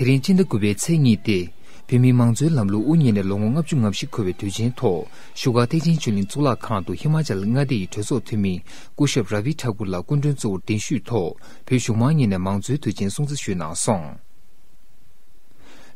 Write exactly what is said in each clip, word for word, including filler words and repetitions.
དེ་རིང་སྤྱི་ཟླ་དགུ་པའི་ཚེས་གཉིས་ཏེ། བོད་མིའི་མང་གཙོའི་ལམ་ལུགས་དབུ་བརྙེས་ནས་ལོ་ངོ་ལྔ་བཅུ་ང་བཞི་འཁོར་བའི་དུས་ཆེན་ཐོག་བཞུགས་སྒར་ཐེག་ཆེན་ཆོས་གླིང་གཙུག་ལག་ཁང་དུ་ཧི་མ་ཅལ་མངའ་སྡེ་ཡི་གྲོས་ཚོགས་འཐུས་མི་སྐུ་ཞབས་ར་བི་ཐ་ཀུར་ལགས་སྐུ་མགྲོན་གཙོ་བོར་གདན་ཞུས་ཐོག་བོད་གཞུང་མང་གཉིས་ནས་མང་གཙོའི་དུས་ཆེན་སྲུང་བརྩི་ཞུས་གནང་སོང་།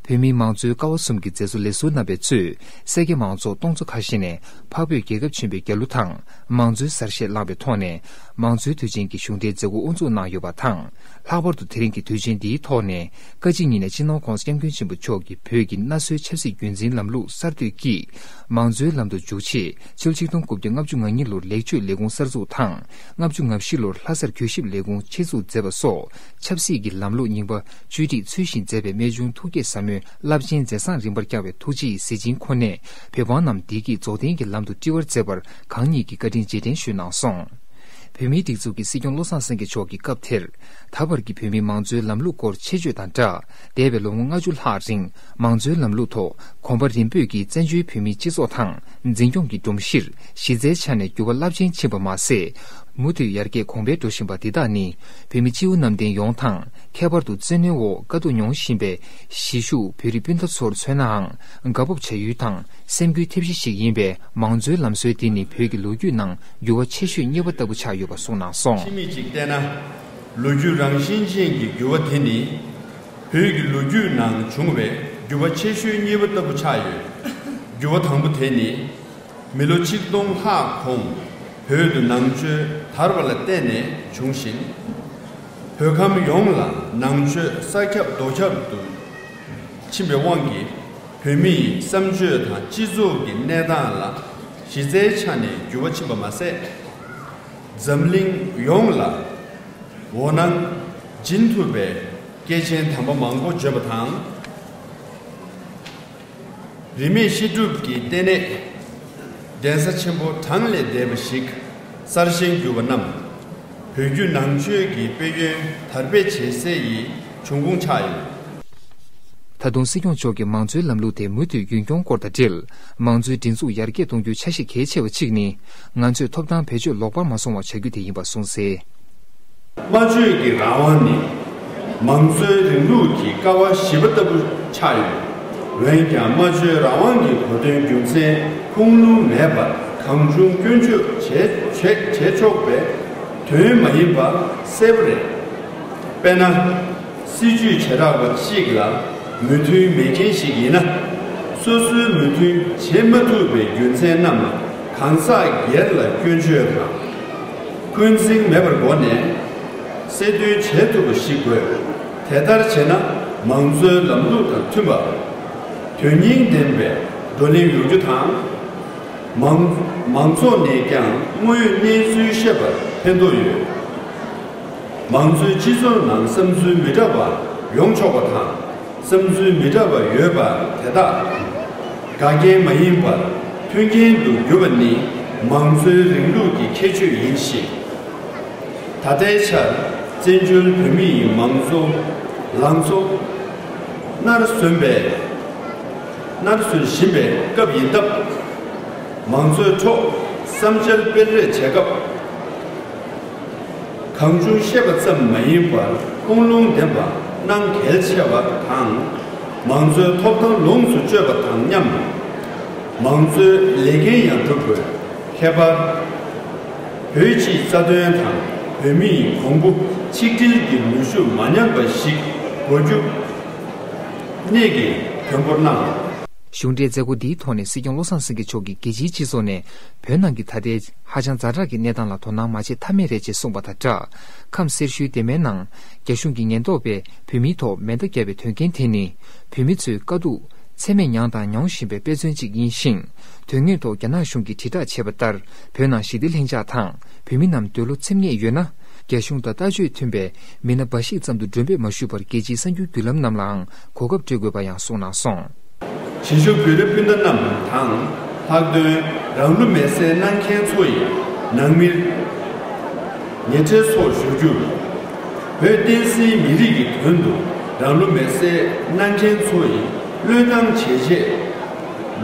བོད་མིའི་མང་གཙོའི་ཀ་བ་གསུམ་གྱི་མཛད་གཙོ་ལས་ཟུར་རྣམ་པས་གཙོས་སེར་སྐྱ་མང་ཚོགས་སྟོང་ཚོ་ཁ་ཤས་ནས་འཕགས་བོད་རྒྱལ་ཁབ་ཆེན་པོའི་རྒྱལ་གླུ་དང་མང་གཙོའི་གསལ་བཤད་བླངས་པའི་ཐོག་ནས་མང་གཙོའི་དུས་ཆེན་གྱི་གཞུང་འབྲེལ་མཛད་སྒོ་དབུ་འཛུགས་གནང་ཡོད་པ་དང་། ལྷག་པར་དུ་དེ་རིང་གི་དུས་ཆེན་འདིའི་ཐོག་ནས་བཀའ་སྤྱི་གཉིས་ནས་སྤྱི་ནོར་༸གོང་ས་༸སྐྱབས་མགོན་ཆེན་པོ་མཆོག་གིས་བོད་ཀྱི་གནའ་སྲོལ་ཆབ་སྲིད་རྒྱུན་འཛིན་ལམ་ལུགས་གསར་གཏོད་ཀྱིས་མང་གཙོའི་ལམ་དུ་འཇུག་ཆེད་ཕྱི་ལོ་ཆིག་སྟོང་དགུ་བརྒྱ་ལྔ་བཅུ་ང་གཉིས་ལོར་ལེགས་བཅོས་ལས་ཁུངས་གསར་འཛུགས་དང་། ལྔ་བཅུ་ང་བཞི་ལོར་ལྷ་སར་གྱོད་ཞིབ་ལས་ཁུངས་ཆེད་འཛུགས་མཛད་པ་སོགས་ཆབ་སྲིད་ཀྱི་ལམ་ལུགས་རྙིང་པ་བཅོས་སྒྲིག་ཚུལ་བཞིན་མཛད་པའི་རྨད་བྱུང་ཐུགས་བསྐྱེད་ཟབ་མོའི་རླབས་ཆེན་མཛད་བཟང་རིམ་པར་བསྐྱངས་པའི་ཐུགས་རྗེ་ཡི་གཟི་བྱིན་ཁོ་ནས་བོད་འབངས་རྣམས་བདེ་སྐྱིད་རྫོགས་ལྡན་གྱི་ལམ་དུ་དཀྲི་བར་མཛད་པར་གང་ཉིད་ཀྱིས་བཀའ་དྲིན་རྗེས་དྲན་ཞུས་གནང་སོང་། བོད་མིའི་སྒྲིག་འཛུགས་ཀྱི་སྲིད་སྐྱོང་བློ་བཟང་སེང་གེ་མཆོག་གིས་སྐབས་དེར། ད་བར་གྱི་བོད་མིའི་མང་གཙོའི་ལམ་ལུགས་སྐོར་ཆེད་བརྗོད་དང་སྦྲགས། འདས་པའི་ལོ་ངོ་ལྔ་བཅུ་ལྷག་རིང་མང་གཙོའི་ལམ་ལུགས་ཐོག་གོམ་པ་རིམ་སྤོས་ཀྱིས་བཙན་བྱོལ་བོད་མིའི་སྤྱི་ཚོགས་དང་འཛིན་སྐྱོང་གི་སྒྲོམ་གཞིར་གཞི་རྩའི་ཆ་ནས་འགྱུར་བ་རླབས་ཆེན་ཕྱིན་པ་མ་ཟད། མུ་མཐུད་ཡར་རྒྱས་གོང་འཕེལ་འགྲོ་བཞིན་པ་འདི་དག་ནི་བོད་མི་སྤྱི་བོ་གནམ་བསྟན་ཡོངས་དང་ཁྱད་པར་དུ་བཙན་གནོན་འོག་དཀའ་སྡུག་མྱོང་བཞིན་པའི་གཞིས་བཞུགས་བོད་རིགས་སྤུན་ཟླ་ཚོར་མཚོན་ནའང་དགའ་སྤོབས་བྱ་ཡུལ་དང་སེམས་འགུལ་ཐེབས་གཞི་ཞིག་ཡིན་པས། མང་གཙོའི་ལམ་སྲོལ་འདི་ནི་བོད་ཀྱི་ལོ་རྒྱུས་ནང་འགྱུར་བ་ཆེ་ཤོས་གཉིས་པ་ལྟ་བུ་ཆགས་ཡོད་པ་གསུངས་གནང་སོང་། ཕྱི་མིག་ཅིག་བལྟས་ན། ལོ་རྒྱུས་རང་བཞིན་ཅན་གྱི་འགྱུར་བ་དེ་ནི། བོད་ཀྱི་ལོ་རྒྱུས་ནང་བྱུང་བའི་འགྱུར་བ་ཆེ་ཤོས་གཉིས་པ་ལྟ་བུ་ཆགས་ཡོད། འགྱུར་བ་དང་པོ་དེ་ནི། མི་ལོ་ཆིག་སྟོང་ལྷག་གོང་བོད་དུ་ནང་ཆོས་དར་བ་ལ་བརྟེན་ནས་བྱུང་ཞིང་། བོད་ཁམས་ཡོངས་ལ་ནང་ཆོས་ས་ཁྱབ་རྡོ་ཁྱབ་ཏུ་ཕྱིན་པའི་དབང་གིས་བོད་མིའི་བསམ་སྤྱོད་དང་སྤྱི་ཚོགས་ཀྱི་གནས་སྟངས་ལ་གཞི་རྩའི་ཆ་ནས་འགྱུར་བ་ཕྱིན་པ་མ་ཟད། འཛམ་གླིང་ཡོངས་ལ་འོད་སྣང་སྦྱིན་ཐུབ་པའི་སྐྱེས་ཆེན་དམ་པ་མང་པོ་བྱོན་པ་དང་། རིས་མེད་བཤད་སྒྲུབ་ཀྱི་ལྟེ་གནས་གདན་ས་ཆེན་པོ་གྲངས་ལས་འདས་པ་ཞིག་གསར་བཞེངས་གྱུར་པ་རྣམས། བོད་བརྒྱུད་ནང་ཆོས་ཀྱི་དཔལ་ཡོན་དར་སྤེལ་བྱེད་སའི་འབྱུང་ཁུངས་ཆགས་ཡོད། ད་དུང་སྲིད་སྐྱོང་མཆོག་གིས་མང་གཙོའི་ལམ་ལུགས་དེ་མུ་མཐུད་རྒྱུན་སྐྱོང་སྐོར་དང་འབྲེལ། མང་གཙོའི་སྒྲིག་འཛུགས་ཡར་རྒྱས་གཏོང་རྒྱུའི་ཆ་ཤས་གལ་ཆེ་བ་གཅིག་ནི། ང་ཚོས་ཐོབ་ཐང་བེད་སྤྱོད་ལོག་པར་མ་སོང་བ་བྱ་རྒྱུ་དེ་ཡིན་པ་གསུངས་གསལ། སྨྲ་བརྗོད་ཀྱི་རང་དབང་ནི་མང་གཙོའི་རིང་ལུགས་ཀྱི་ཀ་བ་བཞི་པ་ལྟ་བུ་ཆགས་ཡོད། འོན་ཀྱང་སྨྲ་བརྗོད་རང་དབང་གི་གོ་དོན་རྒྱུ་མཚན་ཁུངས་ལུང་མེད་པར་གང་བྱུང་སྐྱོན་བརྗོད་བྱེད་བྱེད་བྱེད་ཆོག་པའི་དོན་མ་ཡིན་པ་གསལ་པོ་རེད། དཔེར་ན། སྲིད་ཇུས་བྱེ་བྲག་པ་གཅིག་ལ་མོས་མཐུན་མེད་མཁན་ཞིག་ཡིན་ན། སོ་སོའི་མོས་མཐུན་བྱེད་མ་ཐུབ་པའི་རྒྱུ་མཚན་རྣམས་གང་ཟག་སྒེར་ལ་སྐྱོན་བརྗོད་དང་། འཁོན་འཛིན་མེད་པར་སྒོ་ནས་གསལ་སྟོན་བྱེད་ཐུབ་པ་ཞིག་དགོས། དེ་ལྟར་བྱས་ན་མང་གཙོའི་ལམ་ལུགས་དང་མཐུན་པ། དོན་སྙིང་ལྡན་པའི་བགྲོ་གླེང་ཡོང་རྒྱུ་དང་། མང་མང་ཚོགས་ནས་ཀྱང་དངོས་ཡོད་གནས་ཚུལ་ཤེས་པར་ཕན་ཐོགས་ཡོད། མང་གཙོའི་སྤྱི་ཚོགས་ནང་བསམ་ཚུལ་མི་འདྲ་བ་ཡོང་ཆོག་པ་དང་། བསམ་ཚུལ་མི་འདྲ་བ་ཡོད་པ་དེ་དག་འགལ་རྐྱེན་མ་ཡིན་པར་མཐུན་རྐྱེན་དུ་གྱུར་པ་ནི་མང་གཙོའི་རིང་ལུགས་ཀྱི་ཁྱད་ཆོས་ཡིན་ཞིང་། ད་ལྟའི་ཆར་བཙན་བྱོལ་བོད་མིའི་མང་གཙོ་ལངས་ཕྱོགས་ནར་སོན་པའི་ནར་སོན་བཞིན་པའི་སྐབས་ཡིན་སྟབས། མང་གཙོའི་ཐོག་བསམ་འཆར་སྤེལ་རེས་བྱེད་སྐབས། གང་བྱུང་བཤད་པ་ཙམ་མ་ཡིན་པར་ཁུངས་ལུང་ལྡན་པ་གནང་གལ་ཆེ་བ་དང་། མང་གཙོའི་ཐོབ་ཐང་ལོངས་སུ་སྤྱོད་པ་དང་མཉམ། མང་གཙོའི་ལས་འགན་ཡང་སྒྲུབ་དགོས། ཁྱད་པར། བོད་སྤྱིའི་རྩ་དོན་དང་བོད་མིའི་གོང་བུ་ཆིག་སྒྲིལ་གྱི་ནུས་ཤུགས་མ་ཉམས་པ་ཞིག་དགོས་རྒྱུ་གནད་ཀྱིས་དོན་སྤོར་གནང་། གཞུང་འབྲེལ་མཛད་སྒོ་འདིའི་ཐོག་ནས་སྲིད་སྐྱོང་བློ་བཟང་སེང་གེ་མཆོག་གིས་རྒྱལ་སྤྱིའི་སྤྱི་ཚོགས་ནས་བོད་ནང་གི་ད་ལྟའི་ཧ་ཅང་ཛ་དྲག་གི་གནས་སྟངས་ལ་དོ་སྣང་མ་བྱེད་ཐབས་མེད་རེད་ཅེས་གསུངས་པ་དང་སྦྲགས། ཁམས་གསར་ཤུལ་ལྡན་མའི་ནང་རྒྱ་གཞུང་གི་ཉེན་རྟོག་པས་བོད་མིའི་ཐོག་མེ་མདའ་བརྒྱབ་པའི་དོན་རྐྱེན་དེ་ནི་བོད་མི་ཚོས་དཀའ་སྡུག་ཚད་མེད་མྱངས་དང་མྱོང་བཞིན་པའི་དཔེ་མཚོན་གཅིག་ཡིན་ཞིང་། དོན་དངོས་ཐོག་རྒྱ་ནག་གཞུང་གིས་དྲིལ་བསྒྲགས་བྱས་པ་ལྟར་བོད་ནང་ཞི་བདེ་ལྷིང་འཇགས་དང་བོད་མི་རྣམས་འདོད་བློ་ཚིམ་ངེས་ཡོད་ན། རྒྱ་གཞུང་དང་ལྟ་སྤྱོད་མཐུན་པའི་མི་སྣ་འབའ་ཞིག་ཙམ་དུ་མགྲོན་འབོད་མ་ཞུས་པར་རྒྱལ་སྤྱིའི་གསར་འགྱུར་བརྒྱུད་ལམ་རྣམས་ལའང་གོ་སྐབས་སྤྲོད་དགོས་པ་ཡང་གསུངས་གནང་སོང་། གཞིས་བཞུགས་བོད་རིགས་སྤུན་ཟླ་རྣམས་དང་། ལྷག་དོན་རང་ལུས་མེར་སྲེག་གནང་མཁན་ཚོ་ཡི་ནང་མིར། ངེས་ཁྲེལ་སོགས་ཞུ་རྒྱུར། བོད་བསྟན་སྲིད་མི་རིགས་ཀྱི་དོན་དུ་རང་ལུས་མེར་སྲེག་གནང་མཁན་ཚོ་ཡི་བློས་བཏང་བྱས་རྗེས།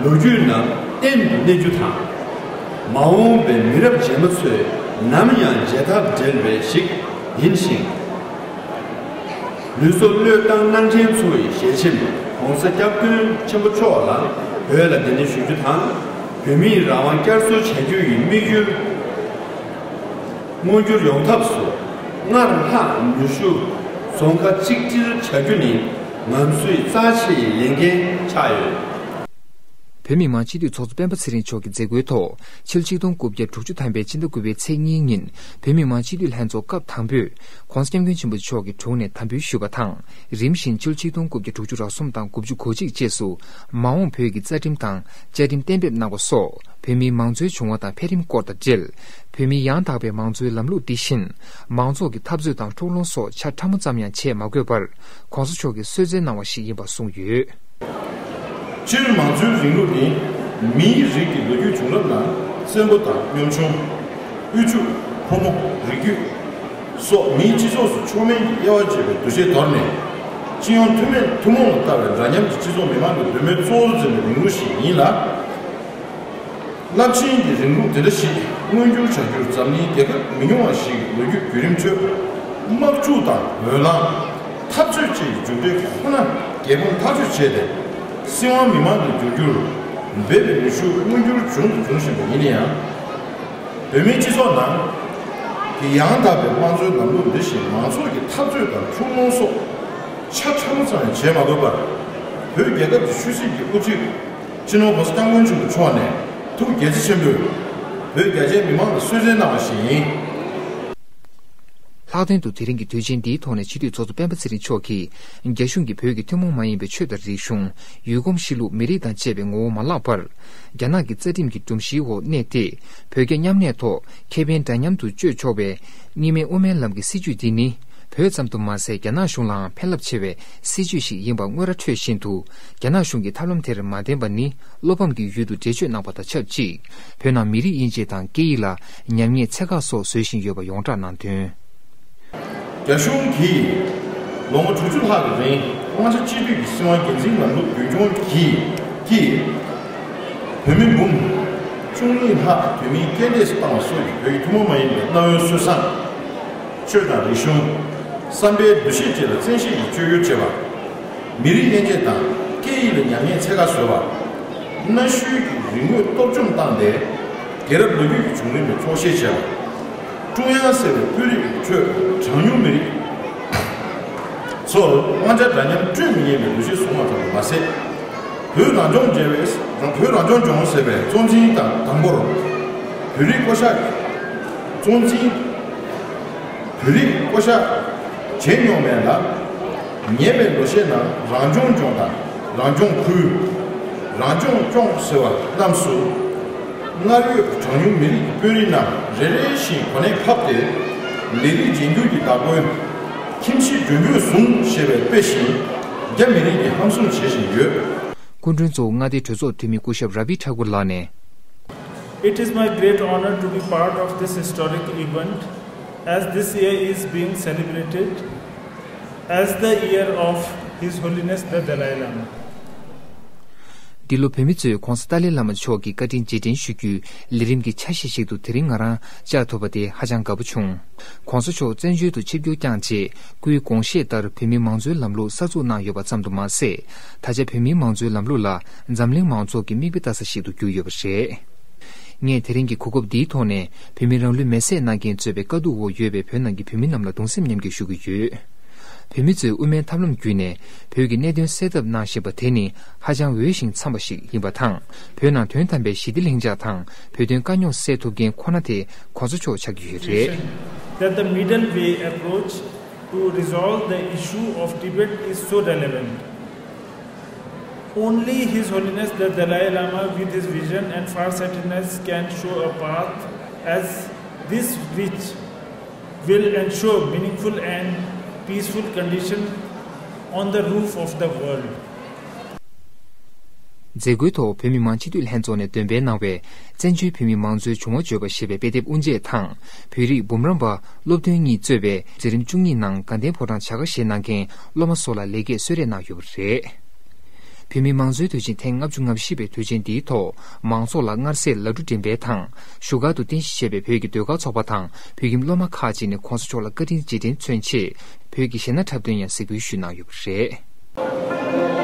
ལོ་རྒྱུས་ནང་བརྟན་དུ་གནས་རྒྱུ་དང་། མ་འོངས་པའི་མི་རབས་རྗེས་མ་ཚོས་ནམ་ཡང་བརྗེད་ཐབས་བྲལ་བའི་ཞིག་ཡིན་ཞིང་། ལུས་སྲོག་བློས་བཏང་གནང་མཁན་ཚོ་ཡི་ཞལ་ཆེམས་༸གོང་ས་༸སྐྱབས་མགོན་ཆེན་པོ་མཆོག་ལ་འོས་ལ་གདན་འདྲེན་ཞུ་རྒྱུ་དང་། བོད་མིའི་རང་དབང་བསྐྱར་གསོ་བྱ་རྒྱུ་ཡི་དམིགས་ཡུལ་མངོན་འགྱུར་ཡོང་ཐབས་སུ་སྔར་ལྷག་ནུས་ཤུགས་རྫོང་ཁ་གཅིག་སྒྲིལ་བྱ་རྒྱུ་ནི་ང་ཚོའི་རྩ་ཆེ་ཡི་ལས་འགན་ཆགས་ཡོད། བོད་མི་མང་སྤྱི་འཐུས་ཚོགས་གཙོ་སྤེན་པ་ཚེ་རིང་མཆོག་གི་མཛད་སྒོའི་ཐོག་ཕྱི་ལོ་ཆིག་སྟོང་དགུ་བརྒྱ་དྲུག་ཅུ་ཐམ་པའི་ཕྱི་ཟླ་དགུ་པའི་ཚེས་གཉིས་ཉིན་བོད་མི་མང་སྤྱི་འཐུས་ལྷན་ཚོགས་སྐབས་དང་པོས་༸གོང་ས་༸སྐྱབས་མགོན་ཆེན་པོ་མཆོག་གི་དྲུང་ནས་དམ་འབུལ་ཞུས་པ་དང་། རིམ་བཞིན་ཕྱི་ལོ་ཆིག་སྟོང་དགུ་བརྒྱ་དྲུག་ཅུ་རེ་གསུམ་དང་དགུ་བཅུ་གོ་གཅིག་བཅས་སུ་མ་འོངས་བོད་ཀྱི་རྩ་ཁྲིམས་དང་བཅའ་ཁྲིམས་གཏན་འབེབས་གནང་བ་སོགས་བོད་མིའི་མང་གཙོའི་བྱུང་བ་དང་འཕེལ་རིམ་སྐོར་དང་འབྲེལ། བོད་མིའི་ཡང་དག་པའི་མང་གཙོའི་ལམ་ལུགས་འདི་བཞིན་མང་ཚོགས་ཀྱི་འཐབ་རྩོད་དང་འཁྲུག་སློང་སོགས་ཆ་ཕྲ་མོ་ཙམ་ཡང་བྱེད་མ་དགོས་པར་༸གོང་ས་མཆོག་གིས་གསོལ་སྩལ་གནང་བ་ཞིག་ཡིན་པ་གསུངས་ཡོད། སྤྱིར་མང་གཙོའི་རིང་ལུགས་ནི་མིའི་རིགས་ཀྱི་ལོ་རྒྱུས་བྱུང་རབས་ནང་བཙན་པོ་དང་གཉོམ་ཆུང་། དབུལ་ཕྱུག་ཕོ་མོ་རིགས་རྒྱུད་སོགས་མིའི་སྤྱི་ཚོགས་སུ་མཆོག་དམན་གྱི་དབྱེ་བ་འབྱེད་པའི་འདུ་ཤེས་དོར་ནས། སྤྱི་ཡོངས་ཐུན་མོང་ཐུན་མོང་ལ་ལྟ་བའི་འདྲ་མཉམ་གྱི་སྤྱི་ཚོགས་མི་དམངས་ཀྱི་འདུན་མའི་གཙོ་བོར་འཛིན་པའི་རིང་ལུགས་ཤིག་ཡིན་ལ། རླབས་ཆེན་གྱི་རིང་ལུགས་དེ་འདྲ་ཞིག་མངོན་འགྱུར་བྱ་རྒྱུར་འཛམ་གླིང་རྒྱལ་ཁབ་མི་ཉུང་བ་ཞིག་གི་ལོ་རྒྱུས་བརྒྱུད་རིམ་ཁྲོད་དམག་འཁྲུག་དང་འོས་ལངས། འཐབ་རྩོད་བཅས་ཀྱི་མཇུག་འབྲས་ཁོ་ན་རྒྱལ་ཕམ་ཐག་གཅོད་བྱས་ཏེ། སྲིད་དབང་མི་མང་དུ་འགྱུར་རྒྱུར་འབད་པའི་ནུས་ཤུགས་མངོན་འགྱུར་བྱུང་དང་འབྱུང་བཞིན་པ་ཡིན་ན་ཡང་། བོད་མིའི་སྤྱི་ཚོགས་ནང་གི་ཡང་དག་པའི་དམངས་གཙོའི་ལམ་ལུགས་འདི་བཞིན་མང་ཚོགས་ཀྱི་འཐབ་རྩོད་དང་འཁྲུག་སློང་སོགས་ཆ་ཕྲ་མོ་ཙམ་ཡང་བྱེད་མ་དགོས་པར། བོད་རྒྱལ་ཁབ་ཀྱི་ཆོས་སྲིད་ཀྱི་དབུ་ཁྲིད། སྤྱི་ནོར་༸གོང་ས་༸སྐྱབས་མགོན་ཆེན་པོ་མཆོག་ནས་ཐུགས་དགྱེས་བརྩེ་ཆེན་པོས་བོད་རྒྱ་ཆེའི་མི་མང་ལ་གསོལ་སྩལ་གནང་བ་ཞིག་ཡིན། ལྷག་དོན་དུ་དེ་རིང་གི་དུས་ཆེན་འདིའི་ཐོག་ནས་སྤྱི་འཐུས་ཚོགས་གཙོ་སྤེན་པ་ཚེ་རིང་མཆོག་གིས་རྒྱ་གཞུང་གིས་བོད་ཀྱི་ཐུན་མོང་མ་ཡིན་པའི་ཆོས་དང་རིག་གཞུང་། ཡུལ་གོམས་གཤིས་ལུགས། མི་རིགས་དང་བཅས་པའི་ངོ་བོ་མ་བརླག་པར། རྒྱ་ནག་གི་རྩ་ཁྲིམས་ཀྱི་སྒྲོམ་གཞིའི་འོག་གནས་ཏེ། བོད་རྒྱ་མཉམ་གནས་ཐོག་ཁེ་ཕན་འདྲ་མཉམ་དུ་སྤྱོད་ཆོག་པའི་གཉིས་སྨན་དབུ་མའི་ལམ་གྱི་སྲིད་བྱུས་འདི་ནི། བོད་ཙམ་དུ་མ་ཟད་རྒྱ་ནག་གཞུང་ལའང་ཕན་རླབས་ཆེ་བའི་སྲིད་བྱུས་ཤིག་ཡིན་པ་དངོས་ར་འཕྲོད་བཞིན་དུ། རྒྱ་ནག་གཞུང་གིས་ཐབས་ལམ་དེར་མ་བརྟེན་པ་ནི་བློ་ཕམ་གྱི་ཡུལ་དུ་འགྲེལ་བརྗོད་གནང་བ་དང་ཆབས་ཅིག་བོད་ནང་མི་རིགས་དབྱེ་འབྱེད་དང་སྐད་ཡིག་ལ་ཉམས་ཉེས་ཚད་བཀག་སོགས་བཟོ་བཞིན་ཡོད་པ་ཡོངས་གྲགས་གནང་དོན། རྒྱ་གཞུང་གིས་ལོ་ངོ་དྲུག་ཅུ་ལྷག་གི་རིང་དབང་ཆ་གཅིག་སྡུད་ཀྱི་སྲིད་དབང་སྒེར་འཛིན་ལམ་ལུགས་རྒྱུན་འཁྱོངས་ཀྱིས་ཀྱིས་བོད་མི་འབུམ་བཅུ་གཉིས་ལྷག་དོན་མིན་རྐྱེན་འདས་སུ་བཏང་བ་སོགས་ཀྱིས་བོད་ཀྱི་ཐུན་མོང་མ་ཡིན་པའི་གནའ་བོའི་སྲོལ་བཟང་། ཆོས་དང་རིག་གཞུང་། བསམ་པའི་འདུ་ཤེས་བཅས་ལ་བཙན་ཤེད་ཀྱིས་བཅོས་བསྒྱུར་བྱས་པ། མི་རིགས་དབྱེ་འབྱེད་དང་སྐད་ཡིག་ལ་ཉམས་ཉེས་ཚད་བཀག་བཟོས་པ། གནའ་ཤུལ་གྱི་རིག་དངོས་གཏོར་བཅོམ་བཏང་སྟེ། རྒྱལ་རབས་ལོ་རྒྱུས་ཀྱི་བྱུང་རིམ་ལ་འཁྱོག་བཤད་བྱས་པ། ཀྲུང་དབྱང་ཟེར་བའི་དཔོན་རིགས་ཀྱི་ཁྲོད་གྲངས་ཉུང་མི་རིགས་ཚོར་དབང་ཆ་འདྲ་མཉམ་སྤྲོད་མི་ཉན་པའི་འདུ་ཤེས་བཟུང་བ་ཙམ་དུ་མ་ཟད། བོད་རང་སྐྱོང་ལྗོངས་ཟེར་བའི་བོད་རང་སྐྱོང་ལྗོངས་ཟེར་བའི་གཙོ་འཛིན་དང་དང་པོར་བོད་རིགས་བསྐོ་བཞག་གཙོ་འཛིན། བོད་རིགས་བསྐོ་བཞག་བྱས་མྱོང་མེད་ལ། ཉེ་བའི་ལོ་ཤས་ནང་རང་སྐྱོང་ལྗོངས་དང་རང་སྐྱོང་ཁུལ། རང་སྐྱོང་ལྗོངས་ཟེར་བ་རྣམས་སུ། སྔར་ཡོད་གྲངས་ཉུང་མི་རིགས་ཀྱི་དཔོན་རིགས་རྣམས་རེ་རེ་བཞིན་གོ་གནས་ཕབ་སྟེ། ལས་རིགས་རྒྱན་སྒྱུར་གྱི་བདག་པོའི་ཁྱིམ་གཞིས་འདོན་རྒྱུར་བཟུང་ཞེས་པའི་དཔེ་བཞིན་རྒྱ་མི་རིགས་ཀྱིས་ཧམ་བཟུང་བྱེད་བཞིན་ཡོད། སྐུ་མགྲོན་གཙོ་བོ་མངའ་སྡེའི་གྲོས་ཚོགས་འཐུས་མི་སྐུ་ཞབས་ར་བི་ཐ་ཀུར་ལགས་ནས། It is my great honor to be part of this historic event, as this year is being celebrated as the year of His Holiness the Dalai Lama. འདི་ལོ་བོད་མི་ཚོས་༸གོང་ས་ཏཱ་ལའི་བླ་མ་མཆོག་གི་བཀའ་དྲིན་རྗེས་དྲན་ཞུ་རྒྱུའི་ལས་རིམ་གྱི་ཆ་ཤས་ཤིག་ཏུ་དེ་རིང་ང་རང་བཅར་ཐུབ་པ་དེ་ཧ་ཅང་དགའ་པོ་བྱུང་། ༸གོང་ས་མཆོག་བཙན་བྱོལ་དུ་ཆིབས་བསྒྱུར་བསྐྱངས་རྗེས་སྐུའི་དགོངས་བཞེད་ལྟར་བོད་མིའི་མང་གཙོའི་ལམ་ལུགས་གསར་འཛུགས་གནང་ཡོད་པ་ཙམ་དུ་མ་ཟད། ད་ཆ་བོད་མིའི་མང་གཙོའི་ལམ་ལུགས་ལ་འཛམ་གླིང་མང་ཚོགས་ཀྱི་མིག་དཔེ་ལྟ་ས་ཞིག་ཏུ་གྱུར་ཡོད་པ་རེད། ངས་དེ་རིང་གི་གོ་སྐབས་འདིའི་ཐོག་ནས་བོད་མི་རང་ལུས་མེར་སྲེག་གནང་མཁན་གཙོས་པའི་དཀའ་སྡུག་འོག་ཡོད་པའི་བོད་ནང་གི་བོད་མི་རྣམས་ལ་གདུང་སེམས་མཉམ་སྐྱེད་ཞུ་གི་ཡོད། བོད་མི་ཚོས་དབུ་མའི་ཐབས་ལམ་བརྒྱུད་ནས་བོད་ཀྱི་གནད་དོན་སེལ་ཐབས་གནང་བཞིན་པ་དེ་ནི་ཧ་ཅང་འོས་ཤིང་འཚམས་པ་ཞིག་ཡིན་པ་དང་། བོད་ནང་དོན་དམ་པའི་ཞི་བདེ་ལྷིང་འཇགས་དང་བོད་དོན་དཀའ་རྙོག་སེལ་ཐུབ་མཁན་ཁོ་ན་དེ་༸གོང་ས་མཆོག་ཆགས་ཀྱི་ཡོད་རེད། That the middle way approach to resolve the issue of Tibet is so relevant. Only His Holiness the Dalai Lama, with his vision and farsightedness, can show a path as this which will ensure meaningful and peaceful condition on the roof of the world. མཛད་སྒོའི་ཐོག་བོད་མི་མང་སྤྱི་འཐུས་ལྷན་ཚོགས་ནས་འདོན་སྤེལ་གནང་བའི་བཙན་བྱོལ་བོད་མིའི་མང་གཙོའི་བྱུང་བ་བརྗོད་པ་ཞེས་པའི་དཔེ་དེབ་དབུ་འབྱེད་དང་། བོད་རིགས་འབུམ་རམས་པ་སློབ་ཐོན་གཉིས་གཙོས་པའི་མཛད་རིམ་བཅུ་གཉིས་ནང་དགའ་ལྡན་ཕོ་བྲང་བྱ་དགའ་བཞེས་གནང་མཁན་སློབ་མ་སོགས་ལ་ལེགས་སྐྱེས་གསོལ་རས་གནང་ཡོད་པ་རེད། བོད་མིའི་མང་གཙོའི་དུས་ཆེན་ཐེངས་ལྔ་བཅུ་ང་བཞི་པའི་དུས་ཆེན་འདིའི་ཐོག་མང་ཚོགས་ལ་མངར་ཟས་ལ་གྲུ་འགྲིམ་པའི་དང་བཞུགས་སྒར་དུ་རྟེན་གཞི་བྱས་པའི་བོད་ཀྱི་ཟློས་གར་ཚོགས་པ་དང་བོད་ཁྱིམ་སློབ་མ་ཁག་ཅིག་ནས་༸གོང་ས་མཆོག་ལ་བཀའ་དྲིན་རྗེས་དྲན་མཚོན་ཆེད་བོད་ཀྱི་གཞས་སྣ་འཁྲབ་སྟོན་ཡང་གཟིགས་འབུལ་ཞུས་གནང་ཡོད་པ་རེད།